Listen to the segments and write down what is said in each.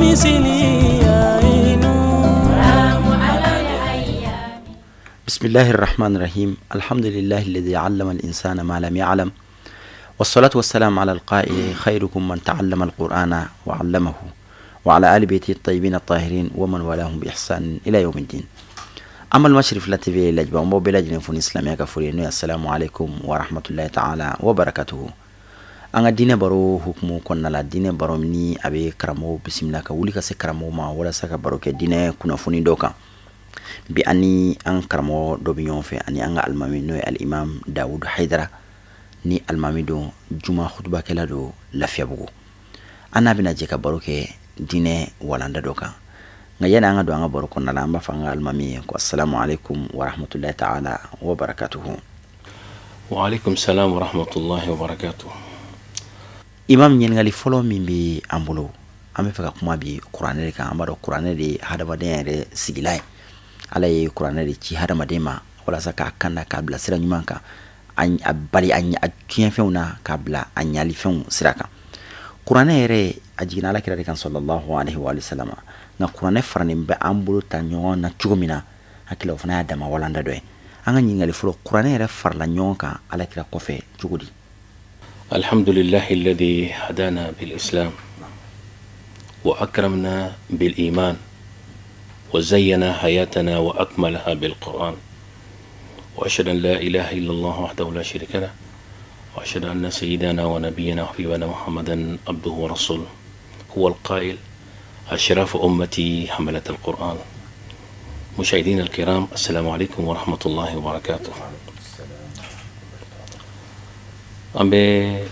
بسم الله الرحمن الرحيم الحمد لله الذي علم الإنسان ما لم يعلم والصلاة والسلام على القائل خيركم من تعلم القرآن وعلمه وعلى آل بيته الطيبين الطاهرين ومن والاهم بإحسان إلى يوم الدين. An balima Cherifla TV lajɛbaa, an b'aw bɛɛ lajɛlen fo ni silamɛya ka foli ye, n'o ye assalamu alaikum wa rahmatullahi ta'ala wa barakatuhu. An ka diinɛ baro hukumu kɔnɔna la, diinɛ baro ni a bɛ karamɔgɔw bisimila ka wuli ka se karamɔgɔw ma walasa ka baro kɛ diinɛ kunnafoni dɔ kan. Bi an ni an karamɔgɔ dɔ bɛ ɲɔgɔn fɛ ani an ka alimami, n'o ye alimam Dawud Hayidara, ni alimami don, juma hutubakɛla don Lafiyabugu. An n'a bɛna jɛ ka baro kɛ diinɛ walanda dɔ kan. Nka yani an ka don an ka baro kɔnɔna la, an b'a fɔ an ka alimami ye ko assalamu alaikum wa rahmatullahi ta'ala wa barakatuhu. Wa alaikum salam wa rahmatullahi wa barakatuhu. Imam, ɲininkali fɔlɔ min bɛ an bolo, an bɛ fɛ ka kuma bi kuranɛ de kan. An b'a dɔn kuranɛ de ye hadamadenya yɛrɛ sigilan ye. Ala ye kuranɛ de ci hadamaden ma walasa k'a kanda, k'a bila sira ɲuman kan, a bali a tiɲɛfɛnw na, k'a bila a ɲalifɛnw sira kan. Kuranɛ yɛrɛ, a jiginna ala kira de kan sallallahu alaihi wa sallam. Nka kuranɛ faranen bɛ an bolo ta ɲɔgɔn na cogo min na, hakili o fana y'a dama walanda dɔ ye. An ka ɲininkali fɔlɔ, kuranɛ yɛrɛ farala ɲɔgɔn kan ala kira kɔfɛ cogo di? الحمد لله الذي هدانا بالإسلام وأكرمنا بالإيمان وزين حياتنا وأكملها بالقرآن، وأشهد أن لا إله إلا الله وحده لا شريك له، وأشهد أن سيدنا ونبينا وحبيبنا محمدا عبده ورسوله، هو القائل: أشراف أمتي حملة القرآن. مشاهدينا الكرام، السلام عليكم ورحمة الله وبركاته. An bɛ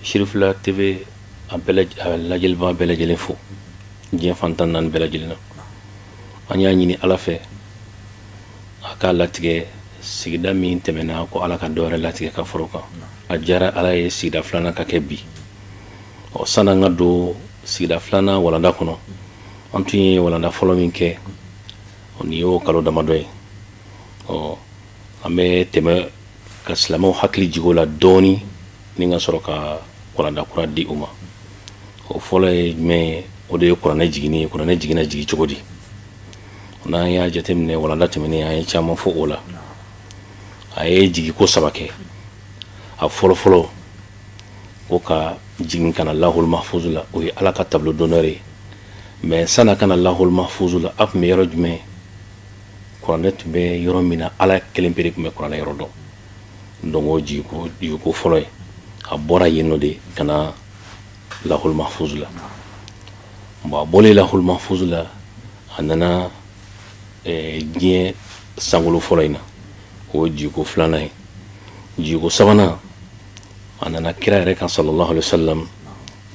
Cherifla TV a bɛɛ lajɛliba bɛɛ lajɛlen fo diɲɛ fan 14 bɛɛ lajɛlen na. An y'a ɲini Ala fɛ a k'a latigɛ sigida min tɛmɛna ko Ala ka dɔwɛrɛ latigɛ ka foro kan. A diyara Ala ye sigida filanan ka kɛ bi. Ɔ, sani an ka don sigida filanan walanda kɔnɔ, an tun ye walanda fɔlɔ min kɛ, nin y'o kalo damadɔ ye. Ɔ, an bɛ tɛmɛ ka silamɛw hakili jigin o la dɔɔni ni ka sɔrɔ ka walanda kura di u ma. O fɔlɔ ye jumɛn ye? O de ye kuranɛ jiginni ye. Kuranɛ jiginna jigi cogo di? N'an y'a jateminɛ, walanda tɛmɛnen, an ye caman fɔ o la. A ye jigiko saba kɛ. A fɔlɔfɔlɔ, ko ka jigin ka na lahul mahfuzu la, o ye Ala ka tableau d'honneur ye. Mais san'a ka na lahul mahfuzu la, a tun bɛ yɔrɔ jumɛn? Kuranɛ tun bɛ yɔrɔ min na, Ala kelen pe de tun bɛ kuranɛ yɔrɔ dɔn. Donc o jigiko fɔlɔ ye, a bɔra yen nɔ de ka na lahul mahfuzu la. Bon, a bɔlen lahul mahfuzu la, a nana diɲɛ sankolo fɔlɔ in na, o ye jigiko filanan ye. Jigiko sabanan, a nana kira yɛrɛ kan sallallahu alaihi wasallam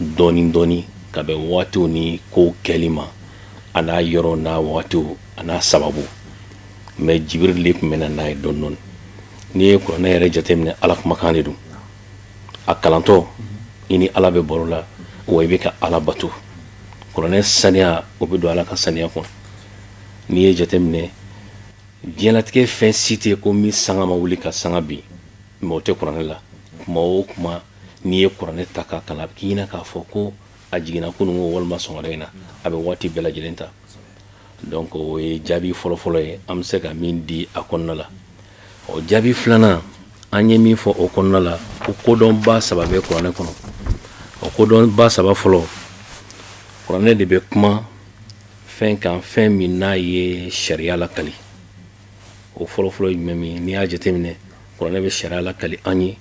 dɔɔni dɔɔni, ka bɛn waatiw ni kow kɛli ma, a n'a yɔrɔ n'a waatiw a n'a sababu. Mais Jibirili de tun bɛ na n'a ye dɔɔni dɔɔni. N'i ye kuranɛ yɛrɛ jateminɛ, Ala kumakan de don. A kalantɔ, i ni Ala bɛ baro la, wa i bɛ ka Ala bato. Kuranɛ saniya, o bɛ don Ala ka saniya kɔnɔ. N'i ye jateminɛ, diɲɛlatigɛ fɛn si tɛ ko min sanga ma wuli ka sanga bin, mais o tɛ kuranɛ la. Kuma o kuma, n'i ye kuranɛ ta k'a kalan, a bɛ k'i ɲɛna k'a fɔ ko a jiginna kununko walima sɔgɔmada in na. A bɛ waati bɛɛ lajɛlen ta. Donc o ye jaabi fɔlɔfɔlɔ ye an bɛ se ka min di a kɔnɔna la. O jaabi filanan, an ye min fɔ o kɔnɔna la, ko kodɔnba saba bɛ kuranɛ kɔnɔ. O kodɔnba saba fɔlɔ, kuranɛ de bɛ kuma fɛn kan, fɛn min n'a ye sariya lakali. O fɔlɔfɔlɔ ye jumɛn min? N'i y'a jateminɛ, kuranɛ bɛ sariya lakali an ye,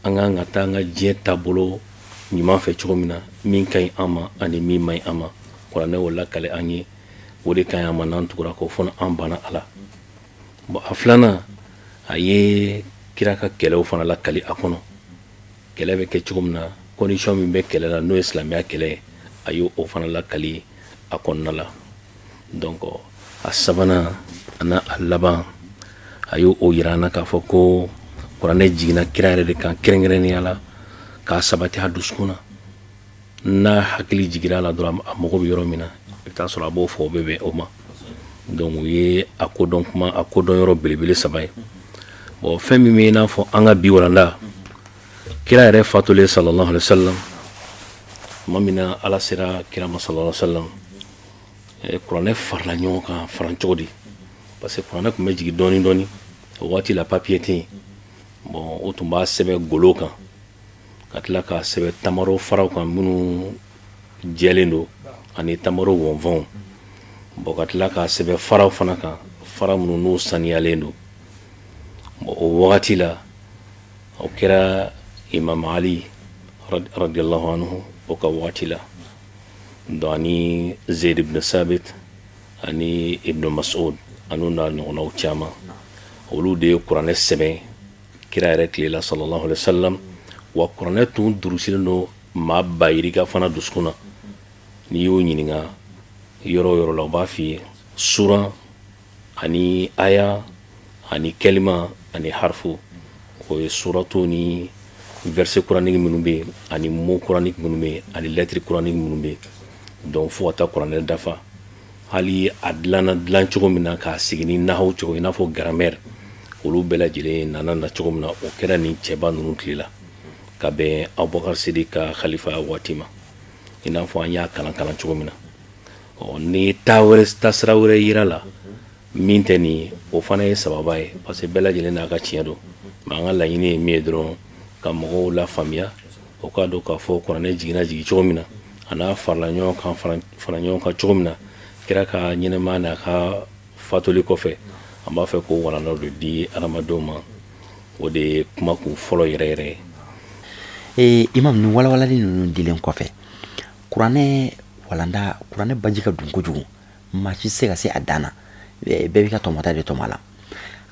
an kan ka taa an ka diɲɛ taabolo ɲuman fɛ cogo min na, min ka ɲi an ma ani min man ɲi an ma. Kuranɛ y'o lakali an ye, o de ka ɲi an ma n'an tugura k'o fɔ an banna a la. Bon, a filanan, a ye kira ka kɛlɛw fana lakali a kɔnɔ, kɛlɛ bɛ kɛ cogo min na, condition min bɛ kɛlɛ la, n'o ye silamɛya kɛlɛ ye, a y'o fana lakali a kɔnɔna la. Donc a sabanan a a laban, a y'o yira an na k'a fɔ ko kuranɛ jiginna kira yɛrɛ de kan kɛrɛnkɛrɛnnenya la, k'a sabati a dusukun na. N'a hakili jigira a la dɔrɔn, a mago bɛ yɔrɔ min na, i bɛ taa sɔrɔ a b'o fɔ, o bɛ bɛn o ma. Donc o ye a kodɔn kuma, a kodɔn yɔrɔ belebele saba ye. Bon, fɛn min bɛ i n'a fɔ an ka bi walanda, kira yɛrɛ fatulen sallallahu alaihi wasallam, Tuma min na Ala sera kira ma sallallahu alaihi wasallam, kuranɛ farala ɲɔgɔn kan fara cogo di? Parce que kuranɛ tun bɛ jigin dɔɔni dɔɔni. O waati la, papier tɛ yen. Bon, o tun b'a sɛbɛn golo kan, ka tila k'a sɛbɛn tamaro faraw kan minnu jɛlen don, ani tamaro wɔnfɔnw. Bon, ka tila k'a sɛbɛn faraw fana kan, fara minnu n'u saniyalen don. Bon, o wagati la, o kɛra Imam Ali radiyallahu anhu o ka wagati la. Donc ani Zaid ibn Sabit ani Ibn Mas'ud ani n'a ɲɔgɔnnaw caman, olu de ye kuranɛ sɛbɛn kira yɛrɛ tile la sallallahu alaihi wasallam. Wa kuranɛ tun durusilen don maa ba yirika fana dusukun na. N'i y'o ɲininka yɔrɔ o yɔrɔ la, u b'a f'i ye suran ani aya ani kɛlima ani harfu. O ye suratu ni verset coranique minnu bɛ yen, ani mot coranique minnu bɛ yen, ani lettre coranique minnu bɛ yen. Donc fo ka taa kuranɛ dafa, hali a dilanna dilan cogo min na, k'a sigi ni nahaw cogo, i n'a fɔ grammaire, olu bɛɛ lajɛlen nana na cogo min na, o kɛra nin cɛba ninnu tile la, ka bɛn Abubakar Sidik ka khalifa waati ma, i n'a fɔ an y'a kalan kalan cogo min na. Ɔ, ni taa wɛrɛ, taasira wɛrɛ yira la min tɛ nin ye, o fana ye sababa ye, parce que bɛɛ lajɛlen n'a ka tiɲɛ don. Mais an ka laɲini ye min ye dɔrɔn, ka mɔgɔw la faamuya, o k'a dɔn k'a fɔ kuranɛ jiginna jigin cogo min na, a n'a farala ɲɔgɔn kan fara ɲɔgɔn kan cogo min na kira ka ɲɛnɛmaya n'a ka fatuli kɔfɛ. An b'a fɛ k'o walanda de di adamadenw ma. O de ye kuma kun fɔlɔ yɛrɛ yɛrɛ ye. Imam, nin walawalali ninnu dilen kɔfɛ, kuranɛ walanda, kuranɛ baji ka dun kojugu, maa si tɛ se ka se a dan na. Bɛɛ b'i ka tɔmɔta de tɔmɔ a la.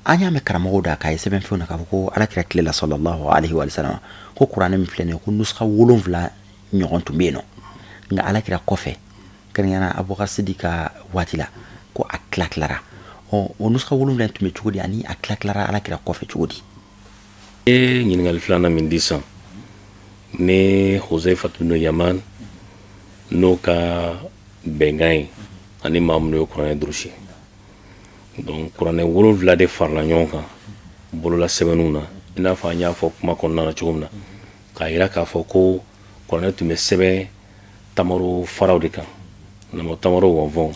An y'a mɛn karamɔgɔw da k'a ye sɛbɛnfɛnw na k'a fɔ ko ala kira tile la sallallahu alaihi wa sallam, ko kuranɛ min filɛ nin ye, ko nuska 7 ɲɔgɔn tun bɛ yen nɔ. Nka ala kira kɔfɛ, kɛrɛnkɛrɛnnenya Abubakar Sidi ka waati la, ko a tila tilara. Ɔ, o nuska 7 tun bɛ cogo di, ani a tila tilara ala kira kɔfɛ cogo di? E ɲininkali filanan min di sisan, ni Huzaifa ibn Yaman n'o ka bɛnkan ye ani maa minnu ye kuranɛ durusi. Donc kuranɛ 7 de farala ɲɔgɔn kan bolola sɛbɛnniw na, i n'a fɔ an y'a fɔ kuma kɔnɔna na cogo min na, k'a yira k'a fɔ ko kuranɛ tun bɛ sɛbɛn tamaro faraw de kan, tamaro wɔnfɔnw,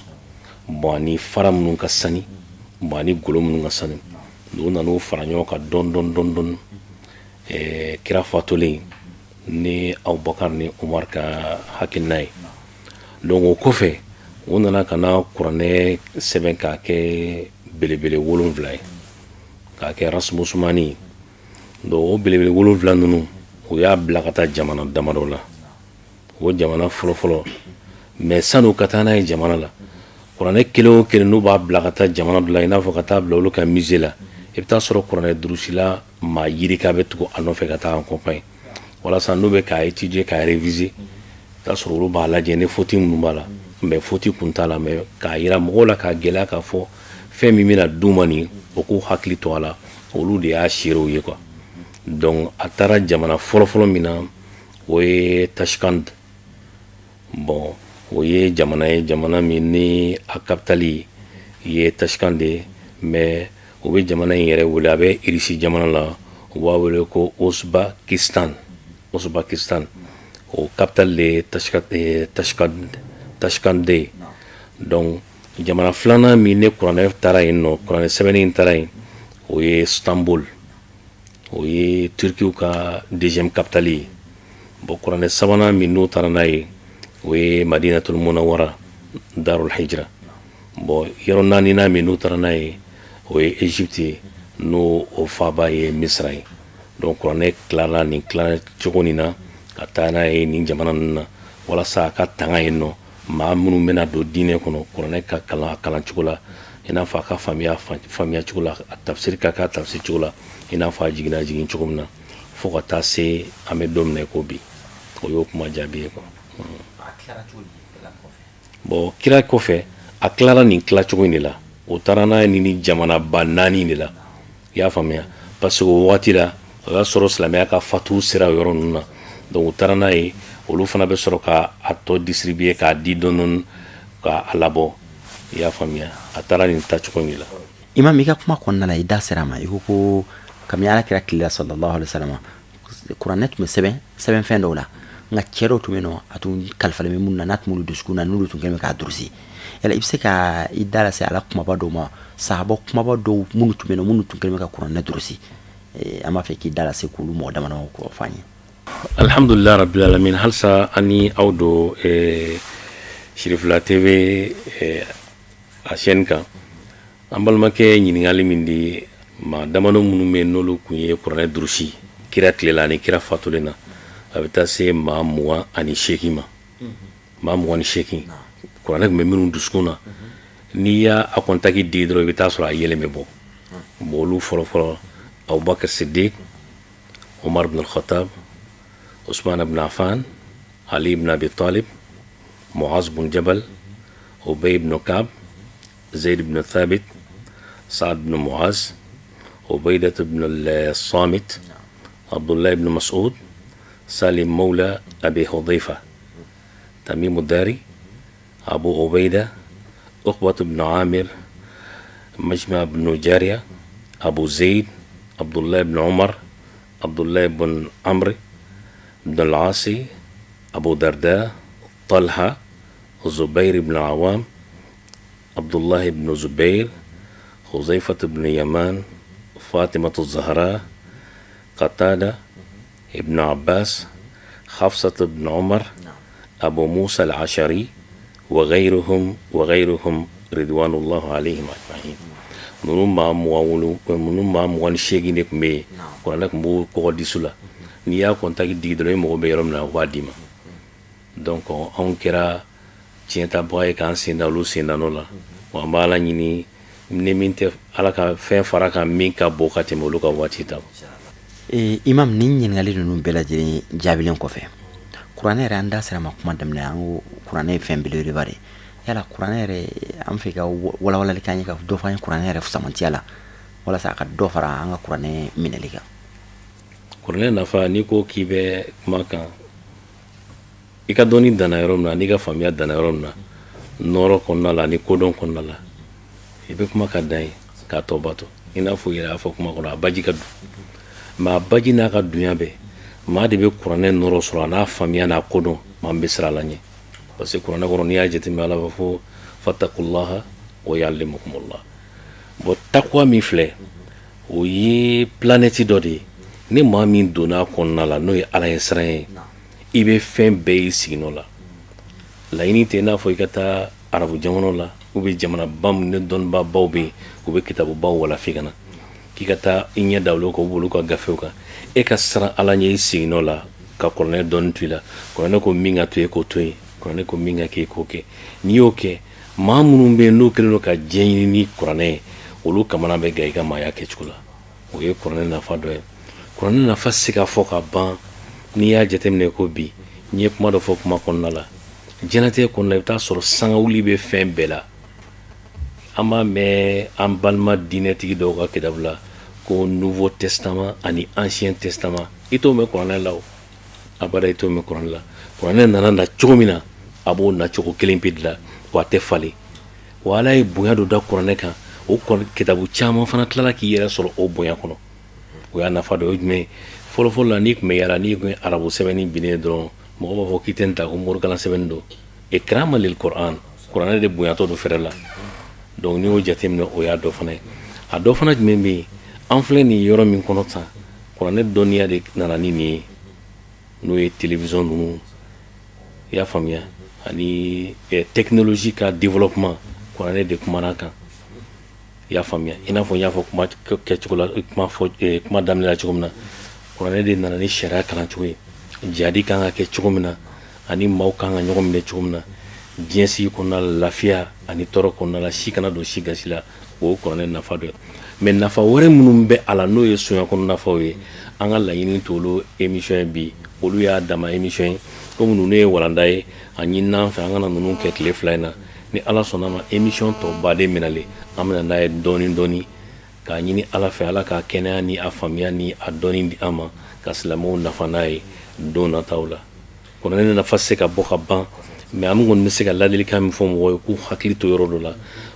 bon, ani fara minnu ka sani, bon, ani golo minnu ka sani. U nan'o fara ɲɔgɔn kan dɔɔni dɔɔni dɔɔni dɔɔni kira fatulen ni Abubakar ni Umar ka hakilina ye. Donc o kɔfɛ, u nana ka na kuranɛ sɛbɛn k'a kɛ belebele 7 ye, k'a kɛ rasmusumani ye. Donc o belebele 7 ninnu, u y'a bila ka taa jamana damadɔ la. O jamana fɔlɔfɔlɔ, mais san'u ka taa n'a ye jamana la, kuranɛ kelen o kelen n'u b'a bila ka taa jamana dɔ la, i n'a fɔ ka taa bila olu ka musée la, i bɛ taa sɔrɔ kuranɛ durusila maa yirika bɛ tugu a nɔfɛ ka taa accompagner, walasa n'u bɛ k'a étudier, k'a réviser, i bɛ taa sɔrɔ olu b'a lajɛ ni faute minnu b'a la. Mais faute kun t'a la, mais k'a yira mɔgɔw la, k'a gɛlɛya k'a fɔ fɛn min bɛna d'u ma nin, o k'u hakili to a la. Olu de y'a seerew ye quoi. Donc a taara jamana fɔlɔfɔlɔ min na, o ye Tashkent. Bon, o ye jamana ye, jamana min ni a capitale ye Tashkent de ye. Mais o bɛ jamana in yɛrɛ wele, a bɛ Irisi jamana la, u b'a wele ko Ouzbakistan. Ouzbakistan, o capitale de ye Tashkent, Tashkent de ye. Donc jamana filanan min ne kuranɛ taara yen nɔ, kuranɛ sɛbɛnni in taara yen, o ye Istanbul, o ye Turkiw ka deuxième capitale ye. Bon, kuranɛ sabanan min n'o taara n'a ye, o ye Madinatul Munawwara, Darul Hijra. Bon, yɔrɔ naaninan min n'u taara n'a ye, o ye Égypte ye, n'o o faaba ye Misira ye. Donc kuranɛ tilara nin tila cogo nin na ka taa n'a ye nin jamana ninnu na, walasa a ka tanga yen nɔ, maa minnu bɛna don diinɛ kɔnɔ, kuranɛ ka kalan a kalan cogo la, i n'a fɔ a ka faamuya faamuya cogo la, a tafsiri ka k'a tafsiri cogo la, i n'a fɔ a jiginna jigin cogo min na, fo ka taa se an bɛ don min na i ko bi. O y'o kuma jaabi ye quoi. Bon, kira kɔfɛ, a tilara nin tilacogo in de la. O taara n'a ye ni jamanaba naani de la, i y'a faamuya, parce que o wagati la, o y'a sɔrɔ silamɛya ka fatu sera o yɔrɔ ninnu na. Donc u taara n'a ye, olu fana bɛ sɔrɔ ka a tɔ distribuer, k'a di dɔɔni dɔɔni, k'a labɔ, i y'a faamuya. A taara nin tacogo in de la. Imam, i ka kuma kɔnɔna la, i da sera a ma, i ko ko kabini ala kira tile la sallallahu alaihi wasallam, kuranɛ tun bɛ sɛbɛn sɛbɛnfɛn dɔw la. Nka cɛ dɔw tun bɛ nɔ, a tun kalifalen bɛ minnu na, n'a tun b'olu dusukun na, n'olu tun kɛlen bɛ k'a durusi. Yala i bɛ se ka i da lase a la kumaba dɔw ma, sahaba kumaba dɔw minnu tun bɛ yen, minnu tun kɛlen bɛ ka kuranɛ durusi? An b'a fɛ k'i da lase k'olu mɔgɔ dama k'o fɔ an ye. Alhamdulillah rabbil alamin. Halisa an ni aw don Sirifila TV a chaîne kan. An balimakɛ, ɲininkali min di, maa damadɔ minnu bɛ n'olu tun ye kuranɛ durusi kira tilela ani kira fatulen na, a bɛ taa se maa 28 ma. Maa 28, kuranɛ tun bɛ minnu dusukun na, n'i y'a a contact di dɔrɔn, i bɛ taa sɔrɔ a yɛlɛ bɛ bɔ. Bon, olu fɔlɔfɔlɔ: Abubakar Siddiq, Umar ibn al-Khattab, Usman ibn Affan, Ali ibn Abi Talib, Muaz ibn Jabal, Ubay ibn Kab, Zayd ibn Thabit, Saad ibn Muaz, Ubaydat ibn al-Samit, Abdullah ibn Mas'ud, Salim Mawla Abi Hudhayfa, Tamim al-Dari, Abu Ubaida, Uqbat ibn Amir, Majma ibn Jariya, Abu Zayd, Abdullah ibn Umar, Abdullah ibn Amr ibn al-Asi, Abu Darda, Talha, Zubair ibn Awam, Abdullah ibn Zubair, Huzaifa ibn Yaman, Fatima al-Zahra, Qatada, Ibn Abbas, Hafsat ibn Umar, Abu Musa al-Ashari, وغيرهم وغيرهم رضوان الله عليهم أجمعين. Ninnu maa 20 wolo, ninnu maa 28 de tun bɛ yen, kuranɛ tun b'o kɔgɔ disu la. N'i y'a contact digi dɔrɔn, i mago bɛ yɔrɔ min na, u b'a d'i ma. Donc anw kɛra tiɲɛtabaga ye k'an sen da olu sen da nɔ la. Wa an b'a Ala ɲini, ni min tɛ, Ala ka fɛn fara kan min ka bon ka tɛmɛ olu ka waati ta. Imam, ni ɲininkali ninnu bɛɛ lajɛlen jaabilen kɔfɛ, kuranɛ yɛrɛ, an da sera ma kuma daminɛ, an ko kuranɛ ye fɛn belebeleba de. Yala kuranɛ yɛrɛ, an fɛ ka walawalali k'an ye, ka dɔ fɔ an ye kuranɛ yɛrɛ fusamantiya la, walasa a ka dɔ fara an ka kuranɛ minɛli kan. Kuranɛ nafa, n'i ko k'i bɛ kuma kan, i ka dɔnni danna yɔrɔ min na, n'i ka faamuya danna yɔrɔ min na, nɔrɔ kɔnɔna la ni kodɔn kɔnɔna la, i bɛ kuma ka dan ye k'a tɔ bato. I n'a fɔ i yɛrɛ y'a fɔ kuma kɔnɔ, a baji ka dun. Mais a baji n'a ka dunya bɛɛ, maa de bɛ kuranɛ nɔrɔ sɔrɔ, a n'a faamuya n'a kodɔn, maa min bɛ siran Ala ɲɛ. Parce que kuranɛ kɔnɔ, n'i y'a jateminɛ, Ala b'a fɔ: فاتقوا الله ويعلمكم الله. Bon, takuwa min filɛ, o ye planète dɔ de ye. Ni maa min donna a kɔnɔna la, n'o ye Ala ye siran ye, i bɛ fɛn bɛɛ y'i siginɔ la. Laɲini tɛ i n'a fɔ i ka taa arabu jamanaw la ou bien jamanaba min ni dɔnnibabaw bɛ yen, u bɛ kitabubaw walafi ka na, k'i ka taa i ɲɛ da olu kan, u b'olu ka gafew kan. E ka siran Ala ɲɛ i siginɔ la, ka kuranɛ dɔɔni to i la. Kuranɛ ko min ka to yen, k'o to yen. Kuranɛ ko min ka kɛ, k'o kɛ. N'i y'o kɛ, maa minnu bɛ yen n'u kɛlen don ka diɲɛ ɲini ni kuranɛ ye, olu kamana bɛ gan i ka maaya kɛcogo la. O ye kuranɛ nafa dɔ ye. Kuranɛ nafa se ka fɔ ka ban. N'i y'a jateminɛ ko bi, n ye kuma dɔ fɔ kuma kɔnɔna la, diɲɛlatigɛ kɔnɔna, i bɛ taa sɔrɔ sangawuli bɛ fɛn bɛɛ la. An b'a mɛn an balima diinɛtigi dɔw ka kitabu la ko Nouveau Testament ani Ancien Testament. I t'o mɛn kuranɛ la o, abada, i t'o mɛn kuranɛ la. Kuranɛ nana na cogo min na, a b'o nacogo kelen pe de la, wa a tɛ falen. Wa Ala ye bonya dɔ da kuranɛ kan, o kitabu caman fana tilala k'i yɛrɛ sɔrɔ o bonya kɔnɔ. O y'a nafa dɔ ye. Jumɛn ye? Fɔlɔfɔlɔ la, n'i tun bɛ yala, n'i tun ye arabu sɛbɛnni binnen dɔrɔn, mɔgɔ b'a fɔ k'i tɛ nin ta, ko morikalan sɛbɛnni don. إكراما للقرآن, kuranɛ de bonyatɔ don fɛrɛ la. Donc n'i y'o jateminɛ, o y'a dɔ fana ye. A dɔ fana jumɛn bɛ yen? An filɛ nin yɔrɔ min kɔnɔ tan, kuranɛ dɔnniya de nana ni nin ye, n'o ye télévision ninnu, i y'a faamuya, ani technologie ka développement. Kuranɛ de kumana kan, i y'a faamuya. I n'a fɔ n y'a fɔ kuma kɛcogo la, kuma fɔ kuma daminɛ la cogo min na, kuranɛ de nana ni sariya kalancogo ye, jihadi kan ka kɛ cogo min na, ani maaw kan ka ɲɔgɔn minɛ cogo min na diɲɛ sigi kɔnɔna la, lafiya ani tɔɔrɔ kɔnɔna la, si kana don si gasi la. O ye kuranɛ nafa dɔ ye. Mais nafa wɛrɛ minnu bɛ a la, n'o ye sonya kɔnɔ nafaw ye, an ka laɲini t'olu émission ye bi. Olu y'a dama émission ye. Komi ninnu ye walanda ye, a ɲin'an fɛ an kana ninnu kɛ tile 2 in na. Ni Ala sɔnna ma, émission tɔ baden minɛlen, an bɛna n'a ye dɔɔni dɔɔni, k'a ɲini Ala fɛ, Ala ka kɛnɛya ni a faamuya ni a dɔɔni di an ma, ka silamɛw nafa n'a ye don nataw la. Kuranɛ nafa se ka bɔ ka ban, mais an kɔni bɛ se ka ladilikan min fɔ mɔgɔw ye, k'u hakili to yɔrɔ dɔ la.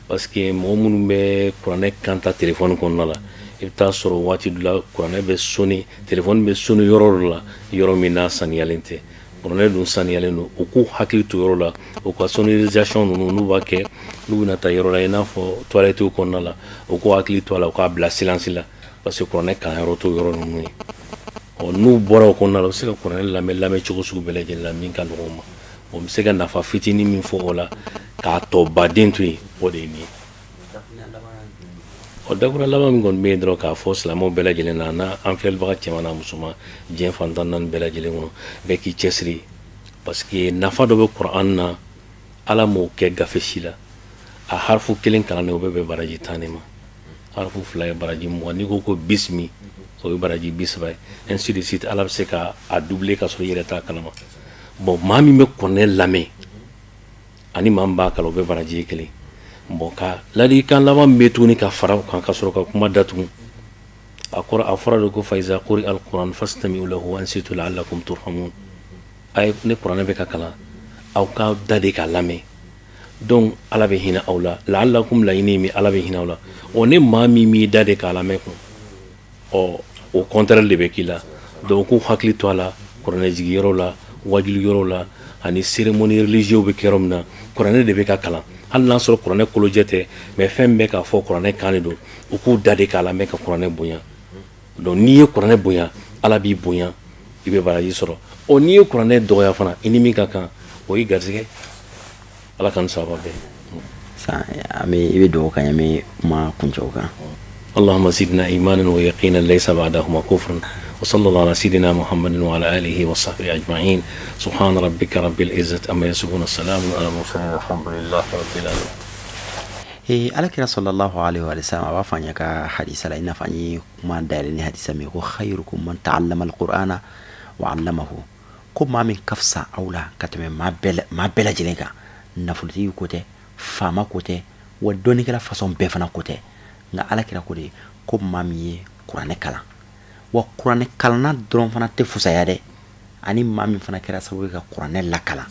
Parce que mɔgɔ minnu bɛ kuranɛ kan ta téléphone kɔnɔna la, i bɛ taa sɔrɔ waati dɔ la, kuranɛ bɛ sonner, téléphone bɛ sonner yɔrɔ dɔ la, yɔrɔ min n'a saniyalen tɛ. Kuranɛ dun saniyalen don. U k'u hakili to yɔrɔ la, u ka sonorisation ninnu n'u b'a kɛ, n'u bɛna taa yɔrɔ la, i n'a fɔ toilette kɔnɔna la, u k'u hakili to a la, u k'a bila silence la, parce que kuranɛ kalanyɔrɔ t'o yɔrɔ ninnu ye. Ɔ, n'u bɔra o kɔnɔna la, u bɛ se ka kuranɛ lamɛn lamɛn cogo sugu bɛɛ lajɛlen la min ka nɔgɔn u ma. O bɛ se ka nafa fitinin min fɔ o la, k'a tɔ baden to yen, o de ye nin ye. Ɔ, dakura laban min kɔni bɛ yen dɔrɔn, k'a fɔ silamɛw bɛɛ lajɛlen na, n'a an filɛlibaga cɛman n'a musoman, diɲɛ fan 14 bɛɛ lajɛlen kɔnɔ, bɛɛ k'i cɛsiri, parce que nafa dɔ bɛ kuran na, Ala m'o kɛ gafe si la. A harifu kelen kalannen, o bɛ bɛn baraji 10 de ma. Harifu fila ye baraji 20. N'i ko ko bisimi, o ye baraji 30 ye, ainsi de suite. Ala bɛ se ka a doubler ka sɔrɔ i yɛrɛ t'a kalama. Bon, maa min bɛ kuranɛ lamɛn ani maa min b'a kalan, o bɛ baraji ye kelen. Bon, ka ladilikan laban min bɛ tuguni ka fara o kan, ka sɔrɔ ka kuma datugu, a kɔrɔ, a fɔra de ko faiza quri'a alquran fastami'u lahu wa ansitu la'allakum turhamun. A ye ni kuranɛ bɛ ka kalan, aw ka da de k'a lamɛn. Donc Ala bɛ hinɛ aw la. La'allakum, laɲini min, Ala bɛ hinɛ aw la. Ɔ, ni maa min m'i da de k'a lamɛn kun, ɔ, au contraire de bɛ k'i la. Donc k'u hakili to a la, kuranɛ jigiyɔrɔ la, wajuli yɔrɔ la, ani cérémonie religieuse bɛ kɛ yɔrɔ min na, kuranɛ de bɛ ka kalan. Hali n'a sɔrɔ kuranɛ kolojɛ tɛ, mais fɛn bɛ k'a fɔ kuranɛ kan de don, u k'u da de k'a lamɛn, ka kuranɛ bonya. Donc n'i ye kuranɛ bonya, Ala b'i bonya, i bɛ baraji sɔrɔ. Ɔ, n'i ye kuranɛ dɔgɔya fana, i ni min ka kan, o y'i garisɛgɛ. Ala ka saba bɛɛ. An bɛ, i bɛ dugawu kan, an bɛ kuma kuncɛ o kan. اللهم زدنا إيمانا ويقينا ليس بعدهما كفر، وصلى الله على سيدنا محمد وعلى آله وصحبه أجمعين. سبحان ربك رب العزة عما يصفون، السلام على المرسلين، الحمد لله رب العالمين. Ee, Ala kira sallallahu alaihi wa sallam, a b'a fɔ an ye ka hadisa la, i n'a fɔ an ye kuma dayɛlɛ ni hadisa min ye, ko khayrukum man ta'allama alqur'ana wa 'allamahu, ko maa min ka fisa aw la ka tɛmɛ maa bɛɛ lajɛlen kan, nafolotigi ko tɛ, faama ko tɛ, wa dɔnnikɛla façon bɛɛ fana ko tɛ, nka Ala kira ko de ko maa min ye kuranɛ kalan, wa kuranɛ kalanna dɔrɔn fana tɛ fusaya dɛ, ani maa min fana kɛra sababu ye ka kuranɛ lakalan,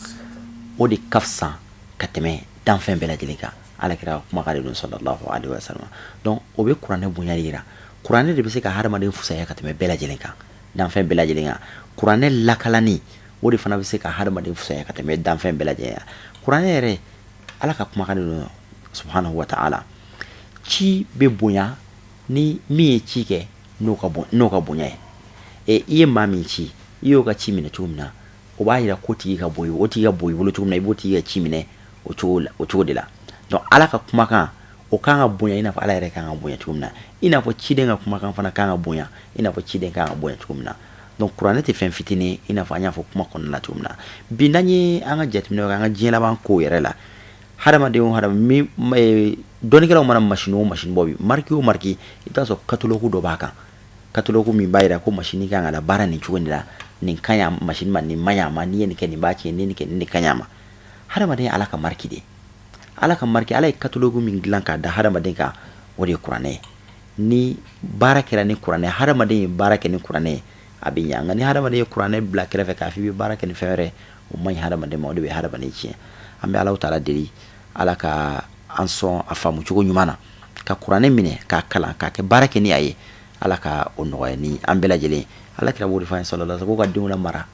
o de ka fisa ka tɛmɛ danfɛn bɛɛ lajɛlen kan. Ala kira kumakan de don, sallallahu alaihi wa sallam. Donc o bɛ kuranɛ bonya yira. Kuranɛ de bɛ se ka hadamaden fusaya ka tɛmɛ bɛɛ lajɛlen kan, danfɛn bɛɛ lajɛlen kan. Kuranɛ lakalanni, o de fana bɛ se ka hadamaden fusaya ka tɛmɛ danfɛn bɛɛ lajɛlen kan. Kuranɛ yɛrɛ, Ala ka kumakan de don, subhanahu wa ta'ala. Ci bɛ bonya ni min ye ci kɛ n'o ka bonya ye. E, i ye maa min ci, i y'o ka ci minɛ cogo min na, o b'a yira ko tigi ka bon, o tigi ka bon i bolo cogo min na, i b'o tigi ka ci minɛ o cogo la, o cogo de la. Donc Ala ka kumakan, o kan ka bonya i n'a fɔ Ala yɛrɛ kan ka bonya cogo min na, i n'a fɔ ciden ka kumakan fana kan ka bonya i n'a fɔ ciden kan ka bonya cogo min na. Donc kuranɛ tɛ fɛn fitinin, i n'a fɔ an y'a fɔ kuma kɔnɔna la cogo min na. Bi, n'an ye an ka jateminɛ kɛ an ka diɲɛ laban kow yɛrɛ la, hadamaden o hadamaden, dɔnnikɛlaw mana machine o machine bɔ bi, marque o marque, i bɛ taa sɔrɔ catalogue dɔ b'a kan, catalogue min b'a yira ko machine kan ka labaara nin cogo nin la, nin ka ɲi a machine ma, nin man ɲi a ma, n'i ye nin kɛ, nin b'a tiɲɛ, n'i ye nin kɛ, nin de ka ɲi a ma. Hadamaden ye Ala ka marque de ye. Ala ka marque, Ala ye catalogue min dilan k'a da hadamaden kan, o de ye kuranɛ ye. Ni baara kɛra ni kuranɛ, hadamaden ye baara kɛ ni kuranɛ ye, a bɛ ɲa. Nka ni hadamaden ye kuranɛ bila kɛrɛfɛ k'a fɔ i bɛ baara kɛ ni fɛn wɛrɛ, o man ɲi hadamaden ma, o de bɛ hadamaden tiɲɛ. An bɛ Ala taala deli, Ala ka an sɔn a faamu cogo ɲuman na, ka kuranɛ minɛ k'a kalan, k'a kɛ baara kɛ ni a ye. Ala ka o nɔgɔya ni an bɛɛ lajɛlen. Ala kira b'o de fɔ an ye, sallallahu alaihi wasallam, ko ka denw lamara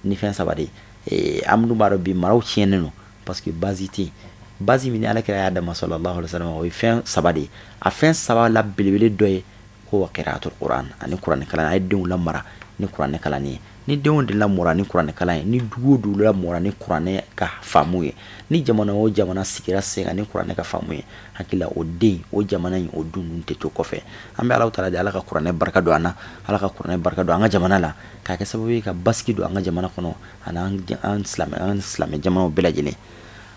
ni fɛn saba de ye. An dun b'a dɔn bi maraw tiɲɛnen don, parce que base tɛ yen. Base min ni Ala kira y'a d'a ma, sallallahu alaihi wasallam, o ye fɛn saba de ye. A fɛn saba la belebele dɔ ye ko wa qira'atul Qur'an, ani kuranɛ kalan. A ye denw lamara ni kuranɛ kalan ye. Ni denw de lamɔra ni kuranɛ kalan ye, ni dugu o dugu lamɔra ni kuranɛ ka faamu ye, ni jamana o jamana sigira sen kan ni kuranɛ ka faamu ye, hakili la o den, o jamana in, o du ninnu tɛ to kɔfɛ. An bɛ Ala taala de, Ala ka kuranɛ barika don an na, Ala ka kuranɛ barika don an ka jamana la, k'a kɛ sababu ye ka basigi don an ka jamana kɔnɔ, ani an silamɛ jamanaw bɛɛ lajɛlen.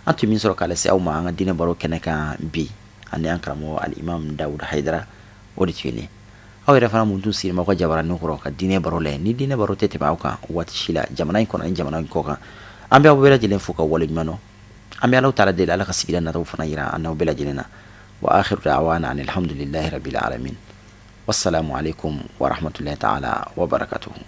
An tun min sɔrɔ k'a lase aw ma an ka diinɛ baro kɛnɛ kan bi, ani an karamɔgɔ alimam Dawuda Hayidara, o de tun ye nin. Aw yɛrɛ fana mun tun sigilen b'aw ka jabaranin kɔrɔ ka diinɛ baro lajɛ, ni diinɛ baro tɛ tɛmɛ aw kan waati si la, jamana in kɔnɔ ni jamana in kɔ kan, an bɛ aw bɛɛ lajɛlen fo ka waleɲuman dɔn. An bɛ Ala taala deli, Ala ka sigida nataw fana yira an n'aw bɛɛ lajɛlen na. Wa akhiru da'wana anil hamdulillahi rabbil alamin. Wassalamu alaikum wa rahmatullahi ta'ala wa barakatuhu.